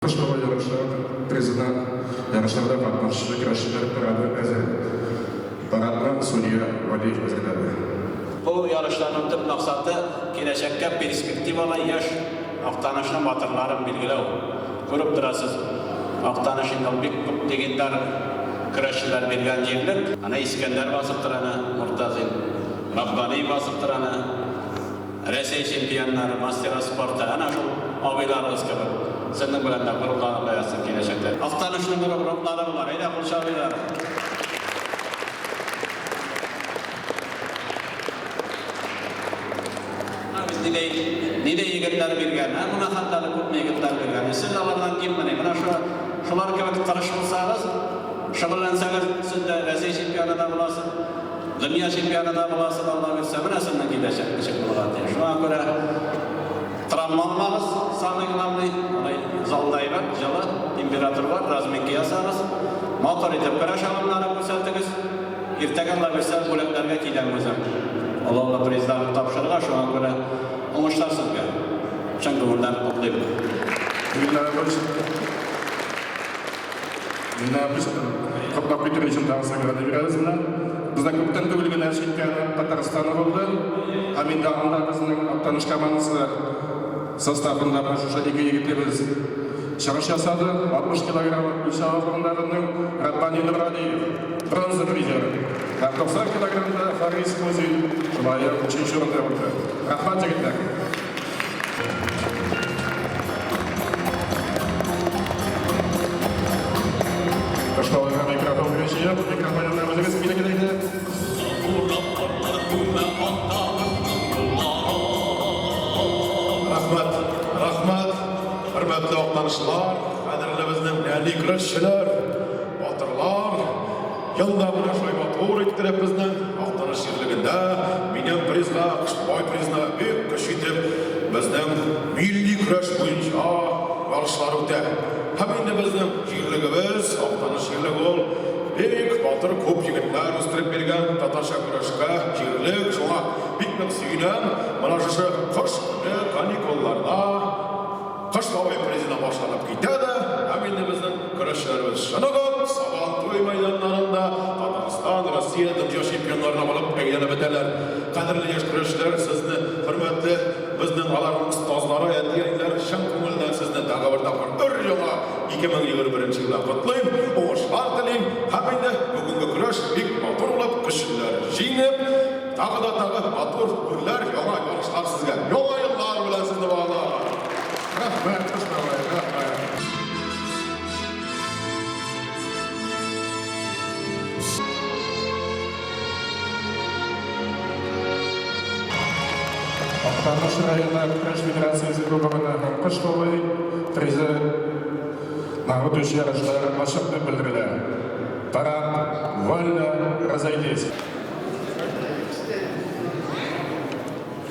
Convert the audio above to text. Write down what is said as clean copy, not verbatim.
Кыш бабай ярышы призына ярышларда катнашучы көрәшчеләр парады әзер. Парадны судья Вәлиев әзерләде. Бу ярышларның төп максаты, киләчәккә перспективалы яшь Актанышның батырларын билгеләү. Күреп торасыз, Актаныш инде ул бик күп легендар көрәшчеләр биргән җирлек. Әнә Искәндәр басып тора әнә, Мортазин, Раббани басып тора әнә. Рәсәй чемпионнары, мастера спорта, әнә шул абыйларыгыз кебек. Сезнең белән дә горурланырга язсын киләчәктә. Актанышның горурлыклары болар, әйдә кул чабыйлар. Нидәй, нидәй егетләр биргән, ә моңа хәтле әле күпме егетләр биргән. Сез алардан киммени? Менә шу, шулар кебек тырыш булсагыз, шөгыльләнсәгез, сез дә Рәсәй чемпионы да буласыз. Дөнья чемпионы да буласыз, Алла бирсә, менә сезнең киләчәк ничек булырга тиеш. Шуңа күрә травма алмагыз, самый главный, алай залда әйбәт, җылы, температура бар, разминка ясагыз, матур итеп көрәш алымнары күрсәтегез. Иртәгә, Алла бирсә, бүләкләргә киләм үзем. Олы-олы призларны тапшырырга, шуңа күрә уңышлар сезгә. Чын күңелдән котлыйм. Менә без котлап китер өчен тагын сәнгате бирәбез менә. Бездә күптән түгел генә чемпионат Татарстаны булды. Һәм инде анда безнең Актаныш командасы составында менә шушы ике егетебез чыгыш ясады. 60 килограмм үлчәү авырлыгында безнең Раббани Нургалиев бронза призер. Һәм 90 килограммда Фарис Музин шулай ук өченче урында булды. Рәхмәт, егетләр! Кышлауга микрофон бирүче юк. Микрофон янына үзегез килегез әйдә. Рәхмәт, рәхмәт, хөрмәтле актанышлар, кадерле безнең нәни көрәшчеләр, батырлар. Елда менә шулай матур иттереп безнең Актаныш җирлегендә минем призга, Кышлыбай призына бик көч итеп безнең милли көрәш буенча ярышлар үтә. Һәм инде безнең җирлегебез, Актаныш җирлеге ул бик батыр күп егетләр үстереп биргән татарча көрәшкә җирлек, шуңа бик нык сөенәм. Менә шушы кыш көне каникулларда Кыш бабай призына башланып китә дә, һәм инде безнең көрәшчеләребез чыныгып, Сабантуй мәйданнарында Татарстан, Россия, дөнья чемпионнарына булып әйләнеп бетәләр. Кадерле яшь көрәшчеләр, сезне, хөрмәтле безнең аларның остазлары, әти-әниләр, чын күңелдән сезне тагы бер тапкыр өр-яңа 2021 нче елда котлыйм, уңышлар телим һәм инде бүгенге көрәш бик матур булып, көчлеләр җиңеп, Тагы да тагы матур үрләр, яңа ярышлар сезгә. Яңа еллар белән сезне, балалар! Рәхмәт, Кыш бабай, рәхмәт. Актаныш районы Көрәш федерациясе кубогына һәм Кыш бабай призы на үтүче ярышлар ачык дип белдерелә. Парад, вольно разойтись!